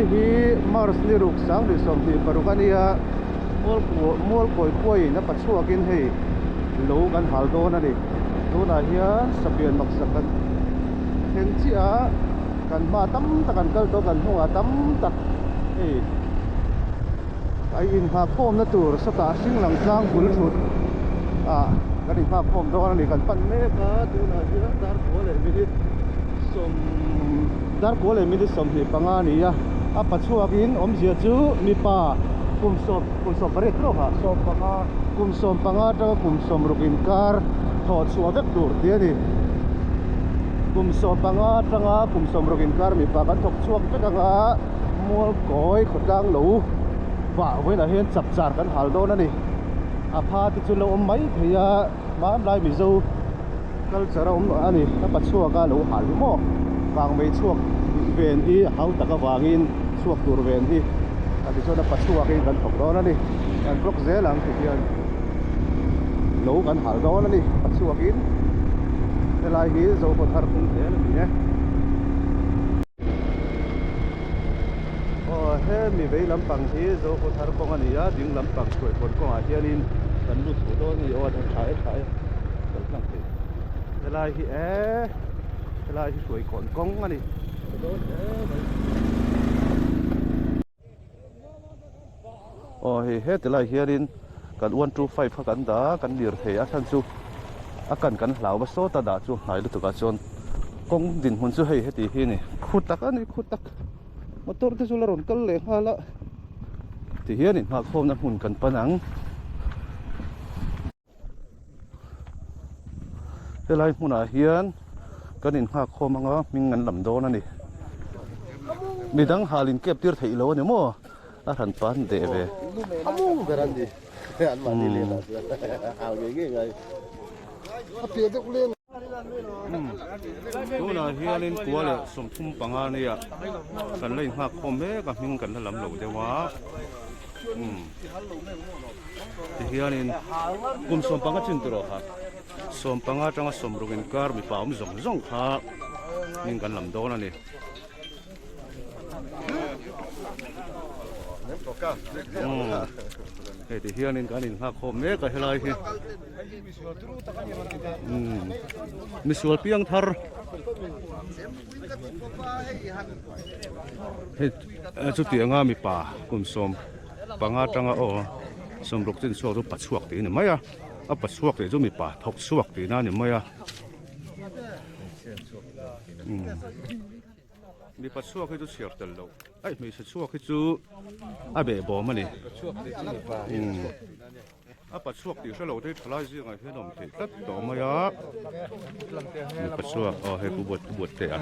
Ni hi March ni ruk 2026 a nia, Mualkawi khuaiin a pachhuakin hei lo kan hal dawn a ni. Tunah hian sapian maksak kan thleng chiah a, kan hma tam tak an kal tawh, kan hnungah tam tak hei a inghahkhawmna tur sawtah hring lang tlang bul thut ah kan inghahkhawm dawn a ni. Kan pan mek a, tunah hian dar kua leh minute sawm dar kua leh minute 25 a ni a, a pachhuakin awmzia chu mipa kum sawm kum sawm pariat tawk ah 15 kum 15 atanga kum 60 inkar thawh chhuah vek tur tih a ni. Kum 15 atanga kum 60 inkar mipa kan thawk chhuak vek anga Mualkawi khawtlang lo vah vawiinah hian chapchar kan hal dawn a ni. A pha te chu lo awm mai thei a, hmanlai Mizo culture a awm a ni. A pachhuak a lo hal hi maw? Vang mai chhuak ven hi a hau tak avangin chhuak tur ven hi a tichuan a pachhuakin kan thawk dawn a ni. Kan block zel ang ti hian lo kan hal dawn a ni pachhuakin helai hi Zokhawthar thung zel a ni e. Aw he mi vei lampang hi Zokhawthar kawng a ni a, ding lampang Hruaikawn kawngah hianin kan lut chho dawn a ni. Aw a tha e tha e kal tlang thei helai hi e helai hi Hruaikawn kawng a ni. Aw hei heti lai hianin kan 125 kha kan dah a kan lir thei a chhan chu a kan kan hlau va sawta dah chu hnai lutuk ah chuan kawng dinhmun chu hei heti hi a ni khu tak a ni khu tak motor te chu la rawn kal leh nghal a ti hianin nghahkhawmna hmun kan pan ang. Helai hmunah hian kan inghak khawm anga hming an lam dawn a ni. Midang hal in kep tir theih lo a ni maw? A hran pa an deh ve. Tunah hianin kua leh 35 nia kan la inghak khawm mek a hming kan la lam lo deuh a. Tihianin kum 15 chin tur awh a, 15 atanga 60 inkar mipa awm zawng zawng kha hming kan lam dawn a ni. Hei tihianin kan inghak khawm mek a helai hi. Misual piang thar. Hei chutianga mipa kum 15 atanga aw 60 chin chhuak chu pachhuak tih a ni mai a, a pachhuak tih chu mipa thawk chhuak tihna a ni mai a. Mipa chhuak hi chu chhiar tel loh aih hmeichhe chhuak hi chu a behbawm a ni. A pachhuak tih hrelo te hi thalai zingah hian a awm theih tlat tawh mai a mi pachhuak aw hei pu buat pu buat te a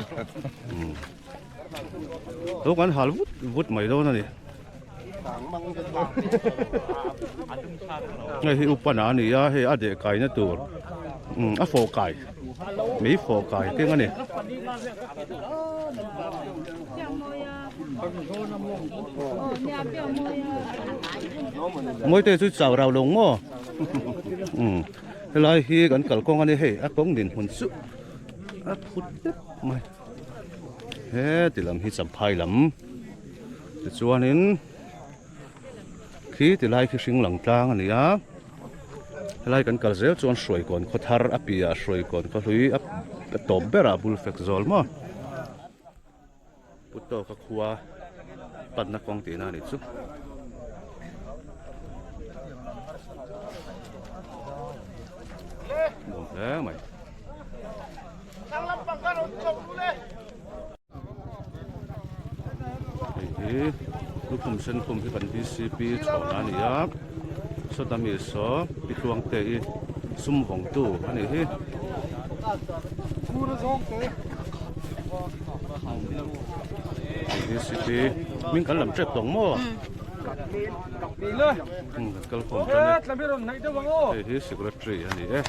umm lo kan hal vut vut mai dawn a ni hei hi upana a ni a hei a deh kaina tur umm a fawh kai mei fawh kai keng a ni. Mawite chu chau rau lo maw umm helai hi kan kalkawng a ni hei a kawng din hmun chu a phut tep mai heti lam hi champhai lam tichuanin khi tilai khi hring lang tlang a ni a helai kan kal zel chuan hruaikawn khaw thar a piah hruaikawn khaw hlui a tawp berah bul fek zawl maw. Pu tawka khua panna kawng tihna a nih chu. Nuam hle mai. Hei hi lukhum sen khum hi kan BCP chhawna a ni a, sawta mi saw Pi Tluangte i sum vawngtu a nih hi. BCP min kan lam tep tawng maw kan kal khawm tan e hei hi secretary a ni e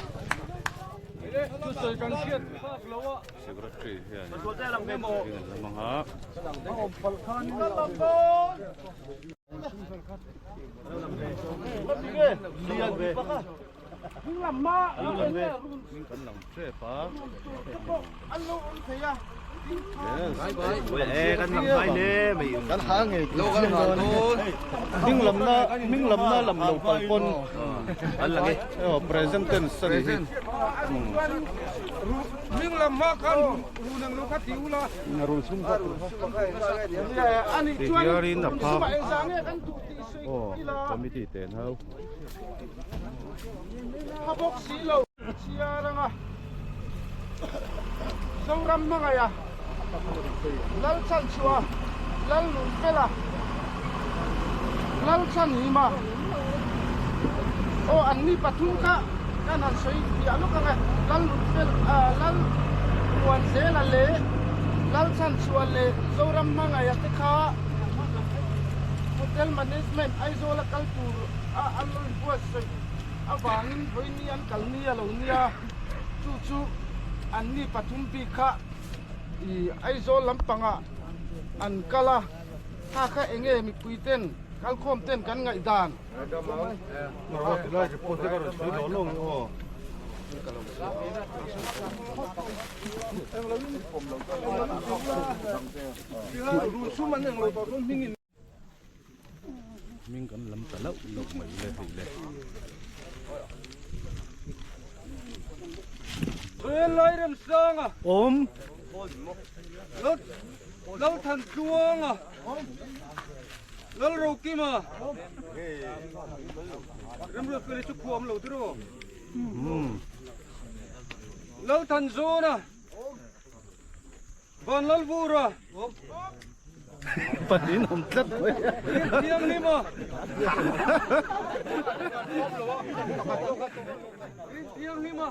secretary hian in an lam ang a. Min kan lang tep a. Kan hal ngei tih chiang dawn. Hming lamna hming lamna lam lo pal pawn an lang e. Aw present tense a nih hi. Hming lam hma khan run ang lo kha ti ula. Rul sum kha tur kha. Ti hianin a phak. Aw committee ten ho. Tha bawk si lo. Chhiar anga Zoram hmangaih a, Lalchhanchhuah, Lalnunfela, Lalchhanhima aw an ni pathum kha kan han sawi fiah lawk ang e, Lalnunfela, Lalmuanzela leh Lalchhanchhuah leh Zoram hmangaih a te kha Hotel Management Aizawl a kal tur a an lo inbuatsaih avangin vawiin an kal nia lo nia chu chu an ni pathum bik kha ih Aizawl lampangah an kal a kha kha eng nge mipui ten kalkhawm ten kan ngaihdan. Hming kan lam ta lauh lauh mai le hei le. Lairemsanga. Awm. Lalthantluanga. Lalrokima. Remruatfeli chu khuam lo tiraw. Lalthanzawna. Van Lalvura. Panin awm tlat mai. Thianghlim a. Thianghlim a.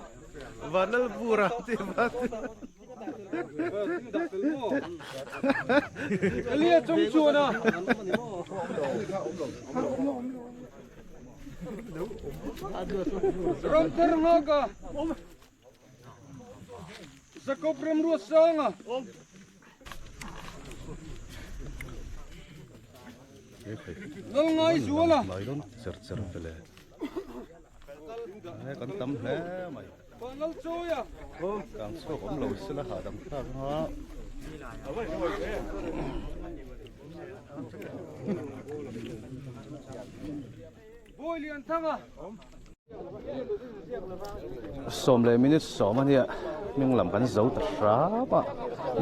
Van Lalvura ti va. Elia chung chuan a. Ramthar nghak a. Jacob Remruatsanga. Lalngaizuala. Lai dawn cher cher vele. He kan tam hle mai. Vanlalchawia. Kang chhuak awm lo sela hahdam thlak anga. Bawilianthanga. Sawm leh minute sawm a nia hming lam kan zo ta hrap a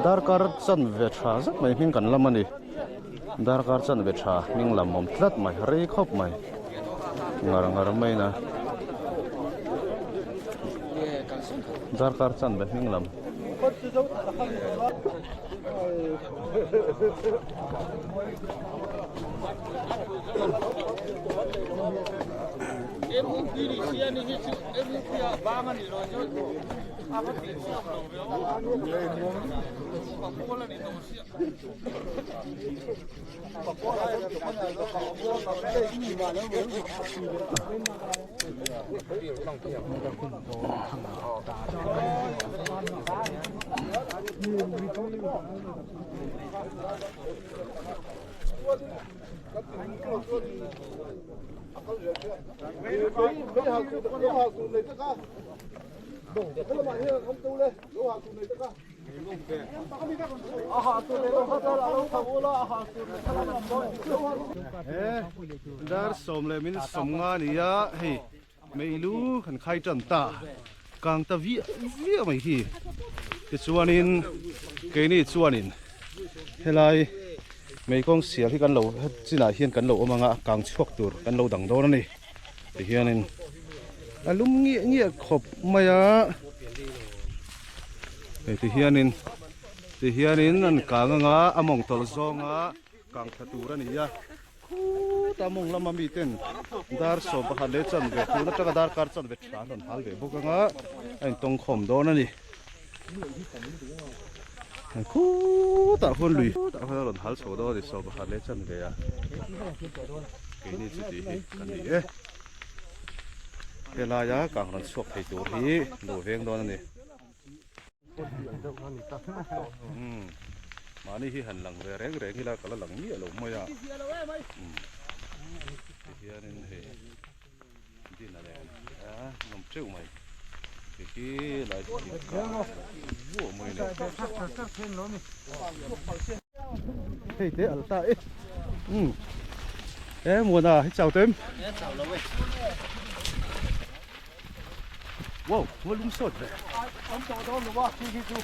darkar chanve tha zet mai hming kan lam a ni darkar chanve tha hming lam awm tlat mai rei khawp mai ngar ngar mai na darkar chanve hming lam. Dar sawm leh min sawm nga a ni a hei meilu kan khai tan ta kang ta viah viah mai hi tichuanin keini chuanin helai mei kawng sial hi kan lo chinah hian kan lo awm anga kang chhuak tur kan lo dang dawn a ni tihianin a lum ngiah ngiah khawp mai a hei tihianin tihianin an kang anga a mawng tawlh zawnga kang thla tur a ni a. Khuta mawng lama miten dar 11 leh chanve tun atanga darkar chanve tha an rawn hal ve bawk anga a intawng khawm dawn a ni. Khutah khuan lui khutah khuan a rawn hal chho dawn a ni 11 leh chanve a keini chu tih hi kan ni e. Helaia kang rawn chhuak thei tur hi lo veng dawn a ni. Mahni hi han lang ve reng reng ila ka la lang miah lo mai a tihianin hei dinner nen a nawm teuh mai. Khi lai khi kang vuah mai a ni. Hei te al ta e. Um. E muana hi chau tem. Wow, ngol lung sawt ve. Awm tawh dawn lo a, khi khi chu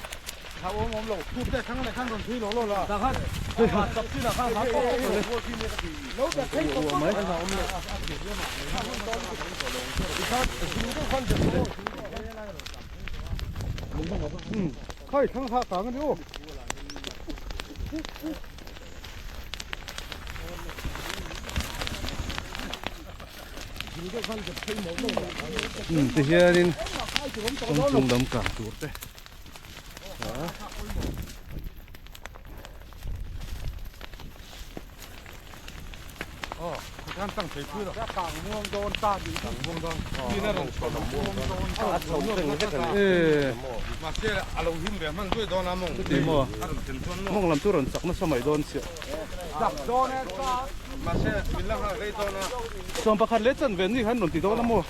thla awm awm lo. Thup te thang leh khan rawn thui lo lo la. Dah khan chap chin ah khan hla pawh pawh lo. Lo bet thei tawh pawh mai. Khai thang ha kang ani aw. Um ti hianin kawng chung lam kang tur te a chuti maw mawng lam chu rawn chak nasa mai dawn chiah sawm pakhat leh chanve ni khan rawn ti dawn a maw.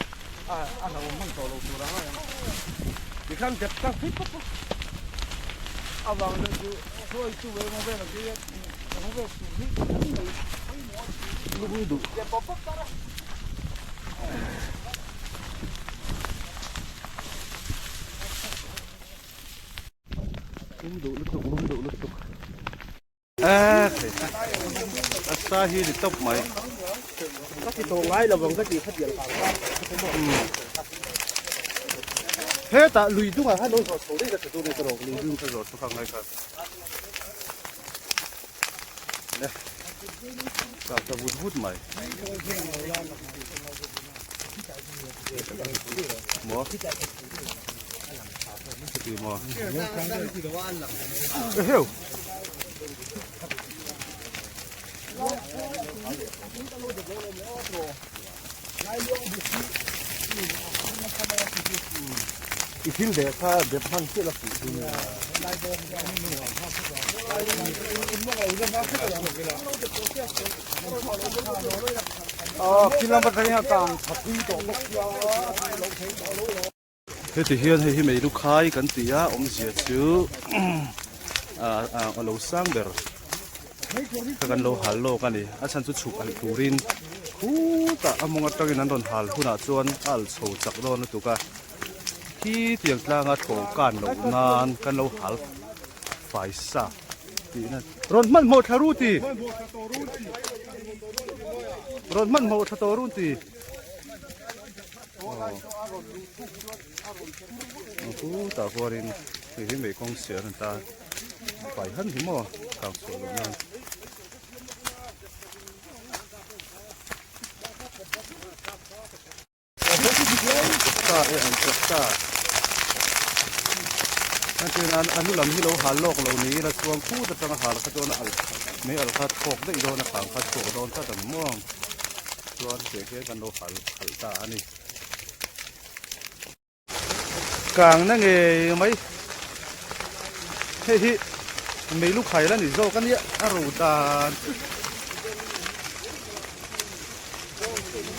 Lum duh lutuk lum duh lutuk a sa hi ni tawp mai ka ti tawh ngai lo vang ka ti khatiang kang kha hetah lui dungah khan lo zawh chho daih ka ti tur a ni ka rawh lui dung ka zawh chho kha ngai kha. Le kal ta vut vut mai maw chuti maw eheu I thil deh kha dep hman chiah la fuh chu nia. Heti hian hei hi meilu khai kan ti a awmzia chu a lo sang ber kha kan lo hal lawk a ni a chhan chu chhuk alh turin khutah a mawng atangin an rawn hal hunah chuan a alh chho chak dawn lutuk a khi tiang tlanga thaw kan loh nan kan lo hal fai sa tihna rawn hmanhmawh thla ru ti rawn hmanhmawh thla tawh run ti. Khutah khuanin hei hi mei kawng siar a ni ta fai han hi maw kang chhuah loh nan. Ta e an chak ta an a hnu lam hi lo hal lawk lo niin a chuang khut atanga hal kha chuan a alh mei alh kha thawk daih dawn a kang kha chhuak dawn tlat a ni maw. Chuan teh hian kan lo hal khalh ta a ni. Kang na ngei mai. Hei hi meilu khai la ni zawk a nia a ro dan chu.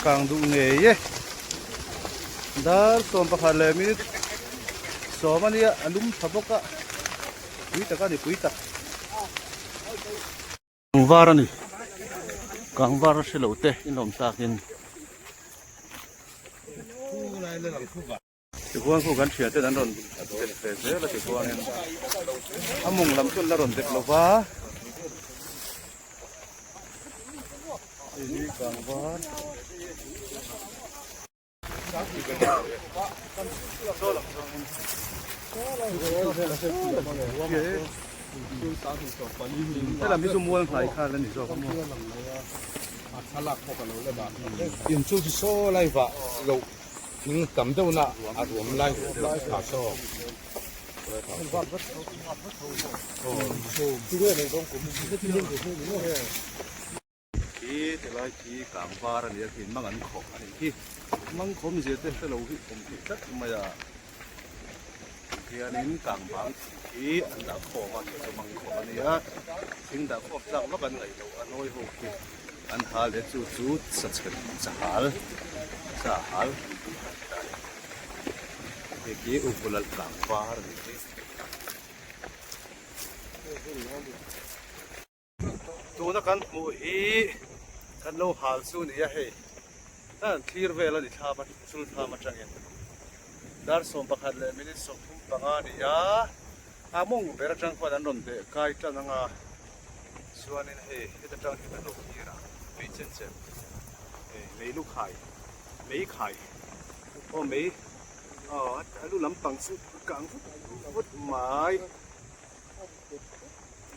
Kang duh ngei e. Dar 11 leh minute 10 a nia a lum tha bawk a. Pui tak a ni pui tak. Kangvar a ni. Kangvar a hre lo te inawm takin. Tichuan khu kan thian ten an rawn dep ve zel a tichuanin a mawng lam chu an la rawn dep lo va. Hei hi kangvar. Helam hi chu mual hnai kha la ni zawk a maw. In chu chu saw lai vah loh thing tam deuh na a ruam lai lang tha saw. Khi tilai khi kang var a ni a khi mang an khawh a nih khi mang khawm zia te hrelo hi awm thei tlat mai a hianin kang bang khi an dah khawm a chu mang khawh a ni a thing dah khawm tlak vak an ngaih loh a nawi ho khi an hal leh chu chu sachhem chahal chahal an tih ta a ni. Hei khi Uvulal tlang var a ni hi. Tuna kan hmuh hi kan lo hal chu a ni a hei an thlir vel a ni thlam a chul thlam atangin dar 11 leh minute 35 a ni a a mawng ber atang khuan an rawn beh kai tan anga chuanin hei heta tang hi kan lo thlir a mei chen chen hei mei lu khai mei khai aw mei aw a lu lampang chu kang vut vut mai.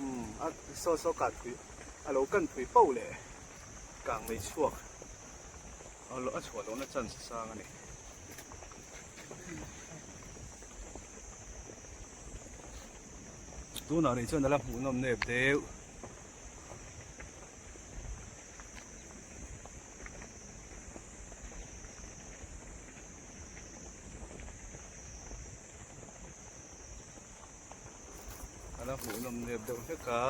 Umm a saw saw kan phui a lo kan phui fo leh kang mai chhuak a chhuah lohna chance a sang a ni. Tunah rih chuan a la hmuhnawm nep deuh. A la hmuhnawm nep deuh hlek a.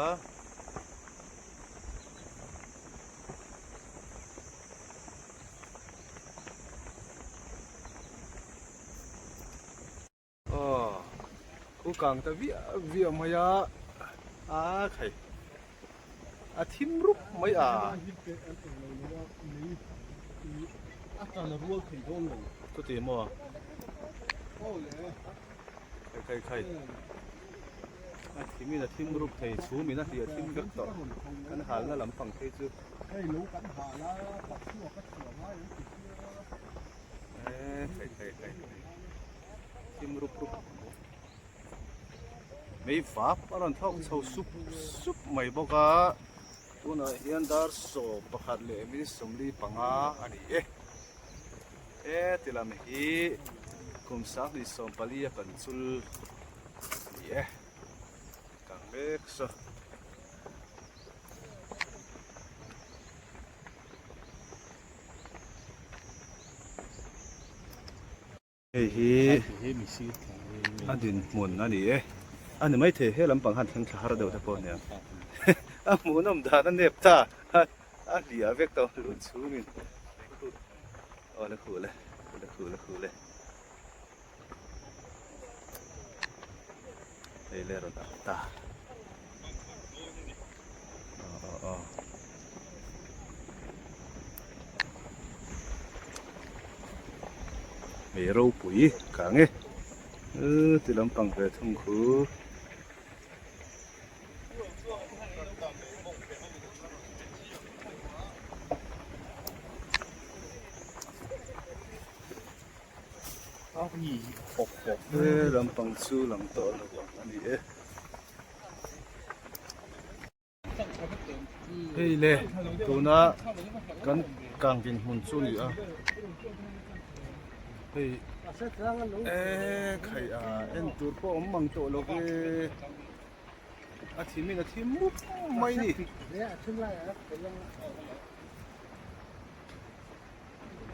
Aw khu kang ta viah viah mai a a khai a thim rup mai a. Chuti maw? Khai khai khai a thim in a thim rup thei chhum in a hliah thim vek tawh kan halna lampang phei chu hei lo kan hal a chhuak a chhuah ngai an ti sia e khai khai khai thim rup rup mei vap a rawn thlawk chho sup sup mai bawk a tunah hian dar 11 leh minute 45 a ni e. He ti lam hi kum 2040 a kan chul a ni e, kang mek saw. Hei hi a dinhmun a ni e, a ni maithei he lampang han thleng thla har deuh te pawh a niang a hmuhnawm dan a nep ta a hliah vek tawh lut chhungin. Aw le khuh le khuh le khuh le khuh le hei le rawn ang ta aw aw aw mei ropui kang e ti lampang ve thung khu. He lampang chu lang tawh lo ang a ni e. Hei le tuna kan kang dinhmun chu a ni a hei e khai a en tur pawh awm mang tawh lo ve. A thim in a thim mup mai ni.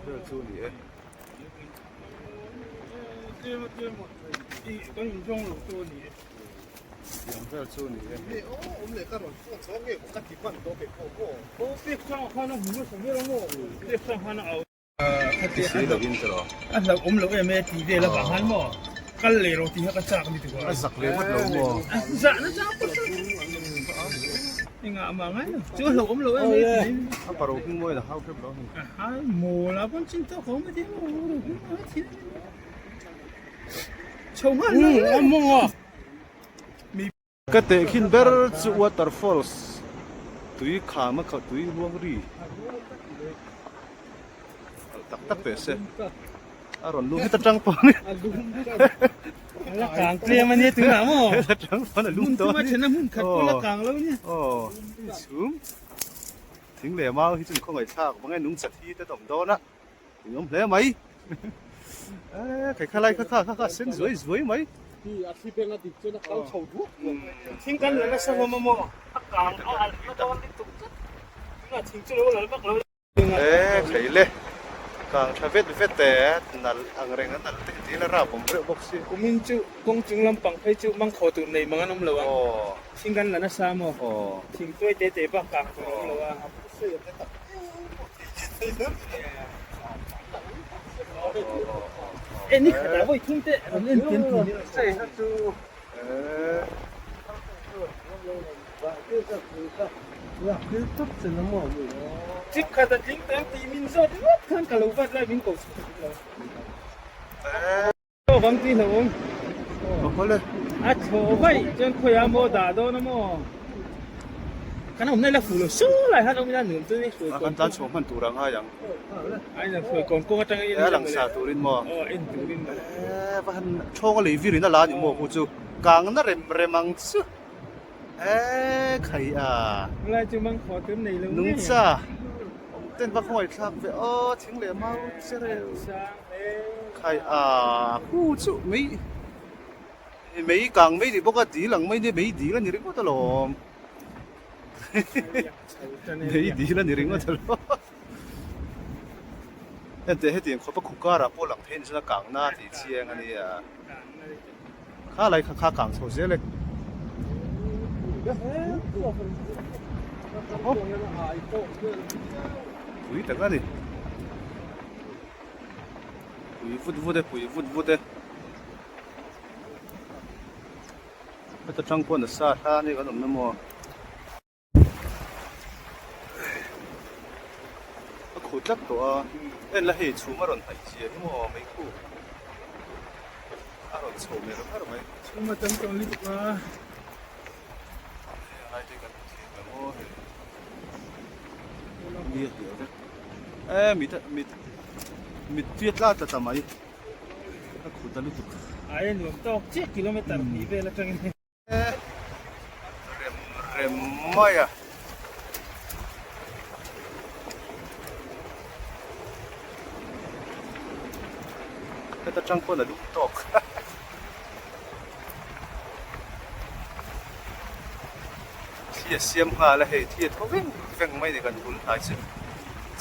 Vel chu ni e. Tiang vel chu ni e. Si lo in tawh. A hlauh awm loh em e tih vel avang khan maw kal leh rawh tih kha ka chak ni tuk a. A zak ve ngawt lo maw? A zah na chang pawh chu engah mah ngai lo. Chu a hlauh awm loh em e tih. A paro hming mawi la hau hrep lo hei. A hau mawl a pawn chin tawk a awm a ti maw ro hming mawi a thil. Chho nghal lo le. A mawng a. Ka tehkhin ber chu waterfalls tui kham a kha tui huang ri tak tak teh se a rawn lum heta tang pawh ni la kang tlem ania tunah maw heta tang pawn a lum dawn a then a hmun khat pawh la kang lo nia aw chhum thing leh mau hi chu khawngaih thlak mange nung chat hi te awm dawn a Eng awm hle mai. Eh, khai kha lai kha kha kha kha sen zuai zuai mai. Hi a thli beng a dik chuan a kal chho duak duak mai nia. Thing kan la nasa hlawm a maw? A kang a alh na dawn lutuk tlat. Tunah thing chu lo lal vak lo. Eh, khai le. Kang tha vet vet e, nal ang reng a nal te ti la rap awm reuh bawk si. Kumin chu kawng chung lampang phei chu mangkhaw tur nei mang an awm lo ang. Thing kan la nasa maw? Thing tuai te te bak kang tur a awm lo a. E ni khat ah voi thum te rawn en pian ti ni. Chei kha chu Chip khat a tling teng tih min zawt ringawt khan ka lo vat lai min ko chhuak ringawt lo. Aw vang tih hlauh awm. A thlawh vaih chuan khawiah maw dah dawn a maw? Kan awmna ila fuh lo su lai han awm ila nuam chu ni hruai kawn. Kan tan chhuah hman tur a ngai ang. A in hruai kawn kawng atanga in a lang sa turin maw? Aw en turin. E va han thawng a lei vir in a la ni maw khu chu kang na rem rem ang chu e khai a. Lai chu mang khaw tur nei lo ngei. Nungcha awm ten va khawngaih thlak ve aw thing leh mau che reu. Khai a khu chu mei mei kang mei ni bawk a dil ang mai nia mei dil a ni ringawt alawm. Mei dil a ni ringawt alawm. Hente hetiang khawpa khu karah pawh lang thei ni chuan a kang na tih chiang a nia. Kha lai kha kha kang chho zel e. Pui tak a ni. Pui vut vut e, pui vut vut e. Heta tang pawh nasa hlan hi kan awm na maw. A khu tlat tawh a, en la hei chhum a rawn hnaih zia hi maw mai khu a rawn chho mer mer mai. Chhum a tam tawh lutuk a. Hei a lai te kan hmu thei ang maw hei. Ni a hliah vek. E mit mit mit tui a tla tla ta mai. A khu ta lutuk. A en nuam tawk chiah kilometer hnih vel atangin. Rem rem mai a. Heta tang pawn a lum tawk. Thli a siam nghal a hei thli a thaw veng veng mai ni kan bul hnai chu.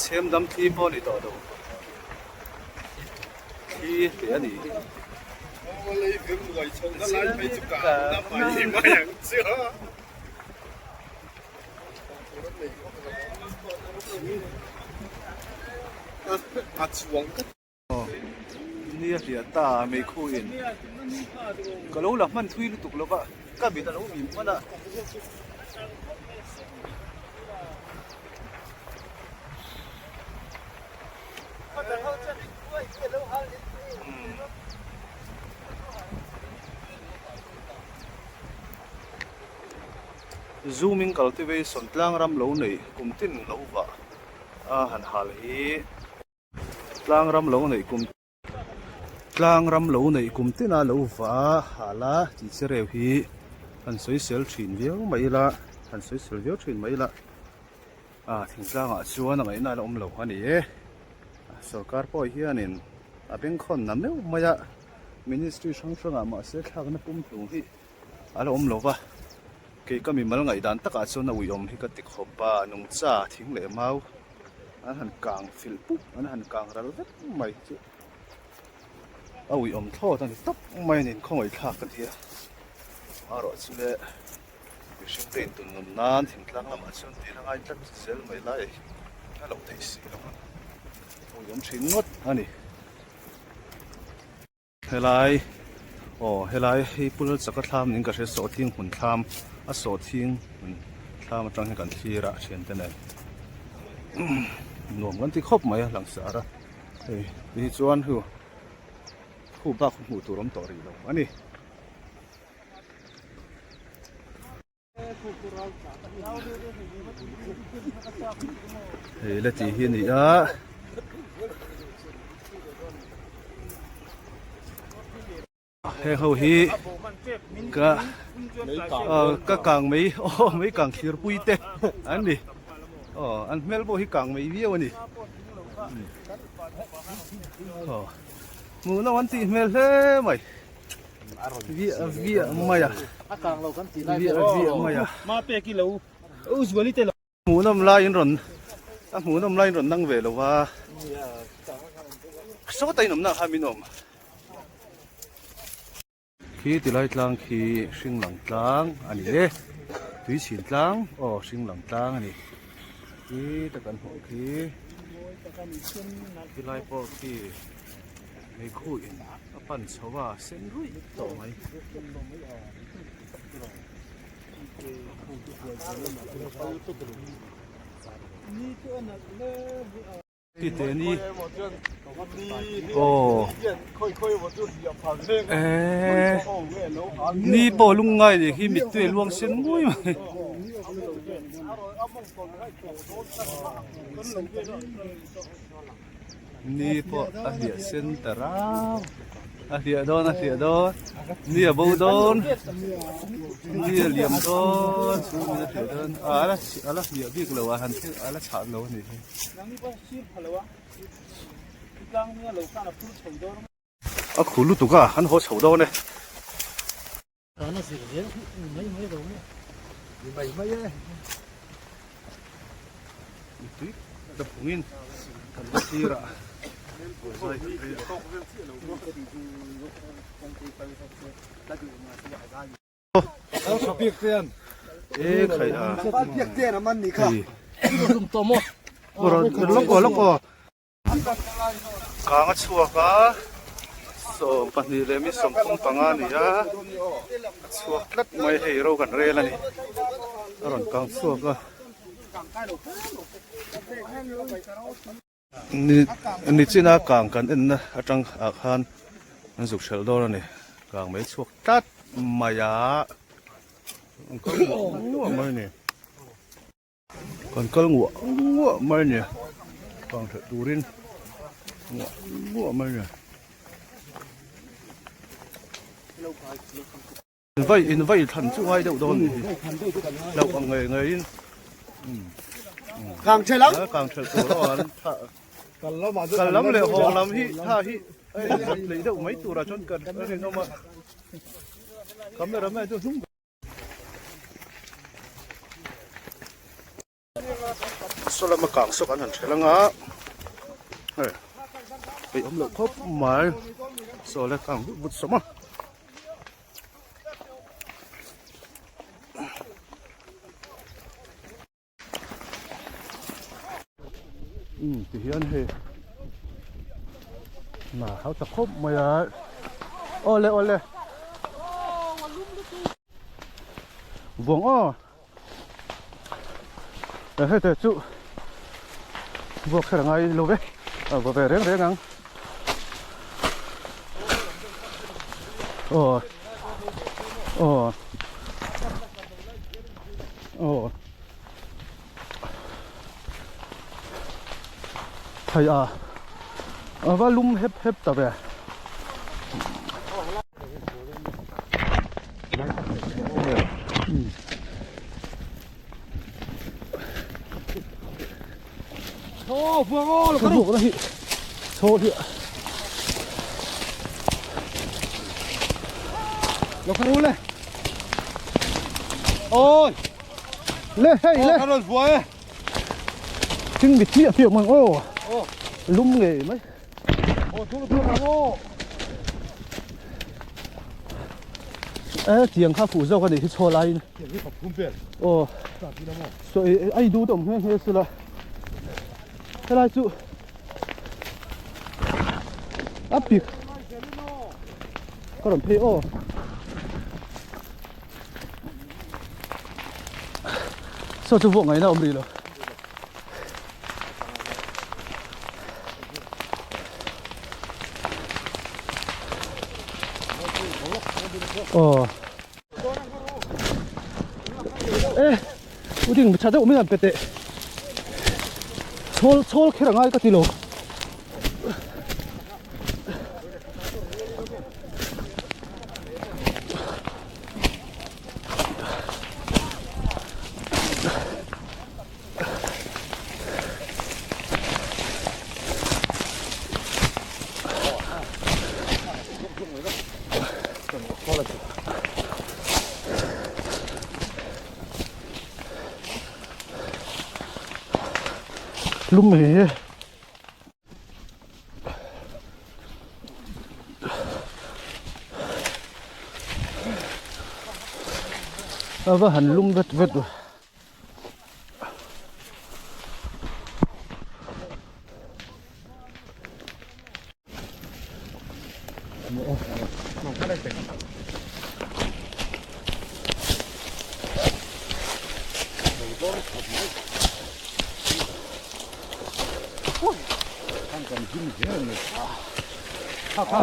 Chhem dam thli pawh a ni tawh lo. Thli hle a ni hi. Ni a hliah ta meikhu in ka lo la hman thui lutuk lova ka mit a lo mim hman a. Zooming cultivation tlang ram lo nei kum tin lo vah a han hal hi tlang ram lo nei kum tlang ram lo nei kum tina lo vah a hal a tih che reu hi han sawisel thin viau mai ila han sawisel viau thin mai ila. A thingtlangah chuan a ngaihna a la awm lo a ni e. Sorkar pawh hianin a bengkhawn na meuh mai a, ministry hrang hrangah mahse thlakna pumhlum hi a la awm lo va. Kei ka mimal ngaihdan takah chuan a uiawm hi ka ti khawp a, nungcha thing leh mau an han kang filh pup, an han kang ral vek mai chu a uiawm thlawt a ni tawp mai a ni, khawngaihthlak ka ti a. Amaherawh chu le. Mihring te intun nun nan thingtlang lamah chuan tir a ngai tlat zel mai lai a lo theih si lo a, awm thin ngawt a ni. Helai aw helai hei pul chaka thlam niin ka hria sawhthing hmun thlam a sawhthing hmun thlam atang hian kan thlir a thiante nen nuam kan ti khawp mai a langsar a hei ti hi chuan hu khu bak hmuh tur awm tawh rih lo a ni. Hei la tih hi a ni a. Heng ho hi ka ka kang mai aw mai kang thlir pui te an ni aw an hmel pawh hi kang mai viau a ni aw hmuh nawm an tih hmel hle mai. Viah viah mai a. A kang lo kan tih lai Viah viah mai a. Ma pek i lo u zuali te lo. Hmuhnawm lai in rawn a hmuhnawm lai in rawn nang ve lo va. Sawta in awmna kha min awm. Khi tilai tlang khi hring lang tlang a ni e. Tuichhin tlang aw hring lang tlang a ni. Khi ta kan hmuh khi. Khilai pawh khi. Meikhu in a pan chho a sen ruih tawh mai. Tite ni aw eh ni pawh lungngai nih khi mittui a luang sen ngui mai. Ni pawh a hliah sen ta rau a hliah dawn a hliah dawn ni a bo dawn ni a liam dawn chhungin a hliah dawn a la a la hliah bik lo a han a la chhah lo a nih hi. A khu lutuk a an haw chho dawn e. Tui ta phungin kan la sir ah zai ka phei a. E khai a. Hei. Lawk aw. Kang a chhuak a, 12 leh mi 35 a ni a, a chhuak tlat mai hei ro kan rel a ni, a rawn kang chhuak a. Ni china kang kan en na atang ah khan an zuk hrelh dawn a ni, kang mai chhuak tlat mai a, an kal muah muah mai a ni. Kan kal nguah nguah mai a ni kang that turin nguah nguah mai a ni. Vai in vai thlan chu ngai deuh dawn ni lo ang ngei ngei in kang thel ang kang thel tur aw an tha kal lam leh hawng lam hi tha hi zat lei deuh mai turah chuan kan rinawm a cameraman chu hnung Saw lama kang saw kan han ṭhelh ang a hei peih awm loh khawp mai saw le kang but but sawm a. Umm ti hian hei hna hau ta khawp mai a awle awle vuang aw hei te chu vuak kher a ngai lo ve a va ve reng reng ang aw aw aw. Thei a a va lum hep hep ta ve. Le hei le. Kan rawn vuai e. Thing mit hmiah hmiah mang aw. Lum ngei mai. Aw thur thur ang aw. E tiang kha fuh zawk a nih hi chhaw laiin. Tiang hi pathum vel. Aw. So ai du te awm nghe nghe sila. Helai chu a pik ka rawn phei aw. Saw chu vuak ngaihna awm rih lo. Aw. E, u ding tha deuh mai an pe teh. Chhawl chhawl kher a ngai ka ti lo. Lum hi A va han lum vet vet u. A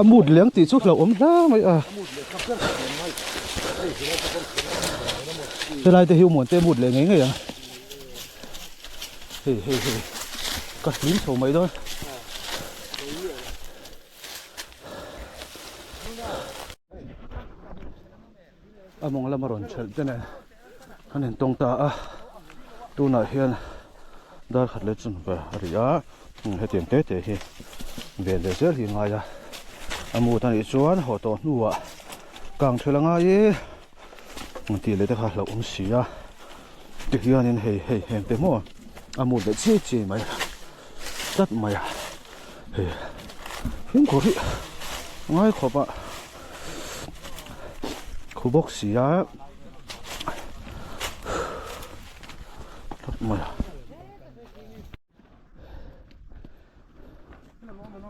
mut leng tih chu hlauhawm hle mai a. Helai te hi u Muante mut leh ngei ngei ang. Hei hei hei ka hlim chho mai dawn. A mawng lama rawn thelh te nen an intawng ta a tunah hian dar khat leh chun ve a ri a hetiang te te hi ven ve zel hi a ngai a a mut a nih chuan haw tawh hnuah kang thil a ngai i tih leh te kha a hlauhawm si a tihianin hei hei heng te maw a mut leh chiai chiai mai tlat mai a hei fimkhur hi a ngai khawp a. Khu bawk si a tlat mai a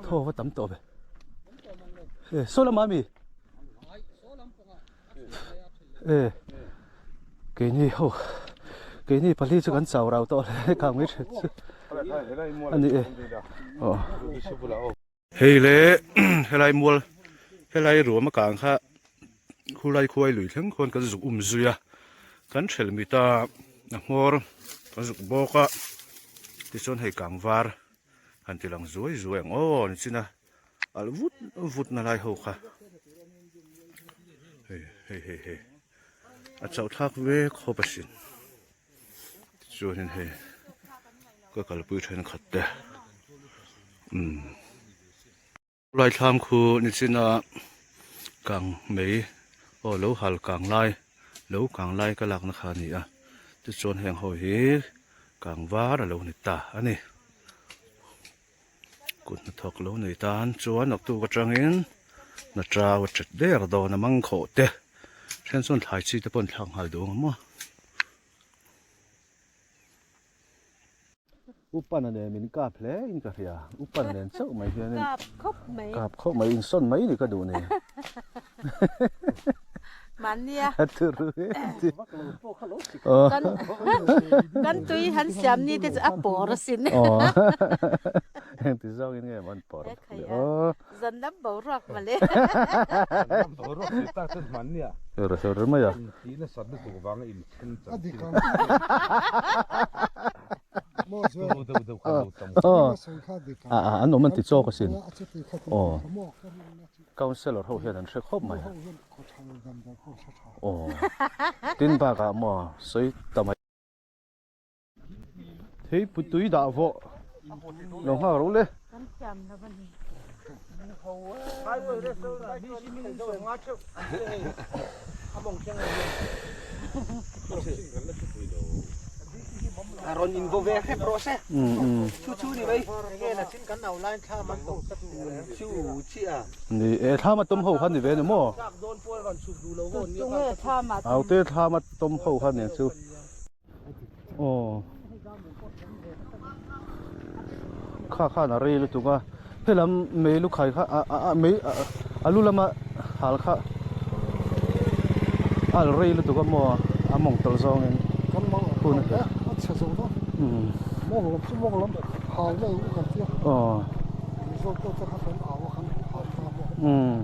thaw va tam tawh ve e saw lamah ami e keini ho keini pali chu kan chau rau tawh hle kang mai thin chu ani e aw. Hei le helai mual helai ruam a kang kha khulai khuai lui thleng khawn kan zuk um zui a kan thelh mit a a hmawr kan zuk bawk a tichuan hei kang var han ti lang zuai zuai ang aw nichina alh vut vut na lai ho kha hei hei hei hei a chauh thlak ve khawp asin. Tichuanin hei ka kalpui thenkhat te umm lai thlam khu nichina kang mei aw lo hal kang lai lo kang lai ka lakna kha a ni a tichuan heng ho hi kang var a lo ni ta a ni kut hnathawk lo nei tan chuan naktuk atangin hna chau a chet der dawn a mangkhawh te then chuan thlai chi te pawh an thlak nghal duh ang maw. Upana nen min kap hle in ka hria upana nen chauh mai hian in kap khawp mai kap khawp mai in sawn mai ni ka duh ni mahnia a turu kan kan tui han siam ni te chu a pawr asin eng ti zawng in nge an pawr aw zan lam boruak mawle lam boruak ti tak chuan mahnia her her mai a in nasat lutuk vanga in then chan an awm an ti chawk asin aw councillor ho hian an hre khawp mai aw tin bakah maw sawi ta mai theipui tui dah vawh lo nghak ro le. Rawn in vaw ve hrep rawh se. Chu chu ni mai. Enge na chin kan au lain thla man to chu chi a. Ni e thla ma tom ho kha ni ve ni maw. Au te thla ma tom ho kha ni chu. Aw. Kha khan a rei lutuk a helam mei lu khai kha a a mei a lu lama hal kha a rei lutuk a maw a mawng tawlh zawngin hun a hleh aw umm.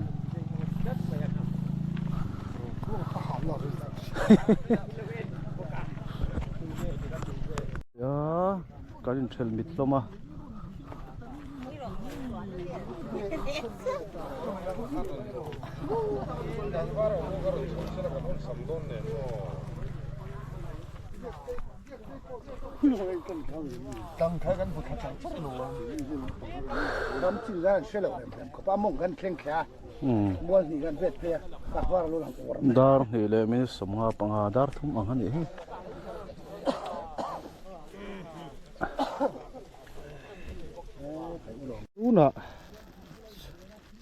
Ia kan inthelh mit hlawm a. Dar hnih leh minute 55 dar thum ang a nih hi. Tunah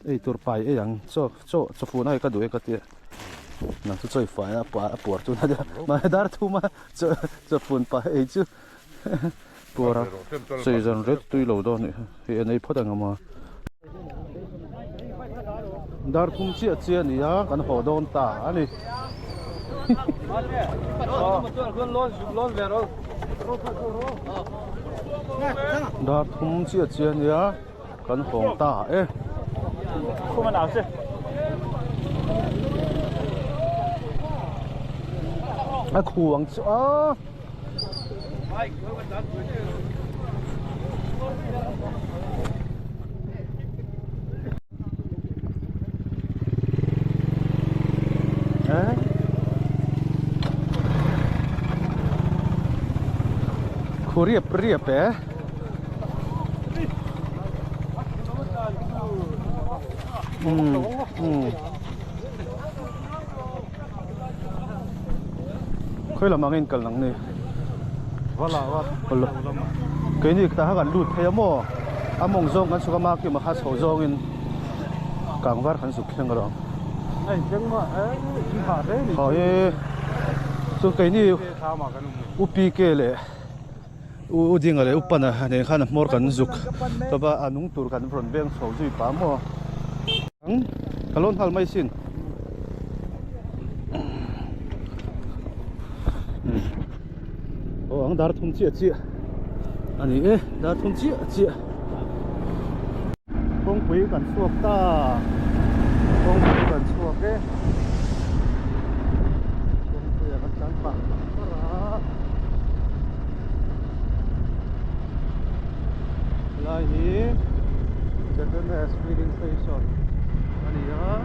ei tur pai ei ang chaw chaw chaw fun ai ka duh e ka tia nang chu chaw i fai a a puar chu na mahse dar thum a chaw chaw fun pai ei chu puar a chei zan ret tui lo dawn a nih hi hei en ei phawt ang a maw. Dar thum chiah chiah a ni a, kan haw dawn ta a ni. Dar thum chiah chiah a ni a, kan hawng ta e. A khu ang chu a. Khu riap riap e. Um um. Khawi lam angin kal nang ni. Keini tah kha kan lut phei a maw a mawng zawng kan chhuk a mahkim a kha chho zawngin kangvar kan zuk thleng erawh ang haw e chu keini u PK leh u Dinga leh u Pana nen khan a hmawr kan zuk tawp a a nung tur kan rawn veng chho zui pah maw ka lawn nghal mai sin. Aw ang dar thum chiah chiah a ni e dar thum chiah chiah kawngpui kan chhuak ta kawngpui kan chhuak e kawngpui ah kan tlan pah par a helai hi ZNS filling station a ni a.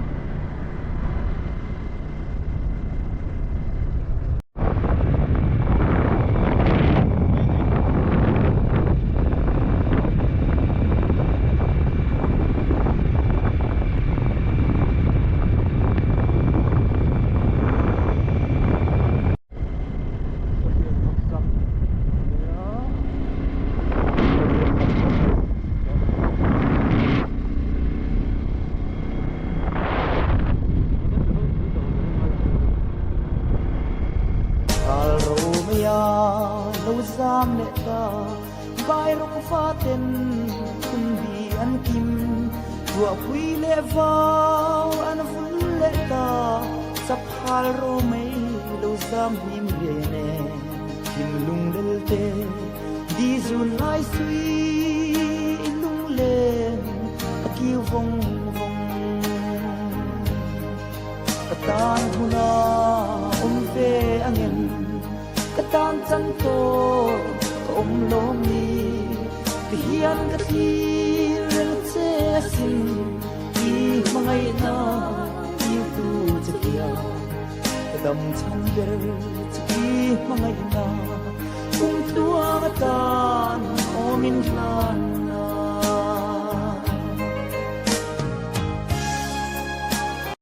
Lo zam leh ta vai rawng faten phun bi an kim ruahpui leh vau an vul leh ta chaphal romei lo zam hlim ve nen thinlung lel te di zun lai sui lunglen a kiu vawng vawng ka tan huna awm ve angem ka tan chan tawh ka awm lawm ni ti hian ka thlir reng che asin i hmangaihna tirtu che tia ka dam chhan ber che i hmangaihna kum tluang atan.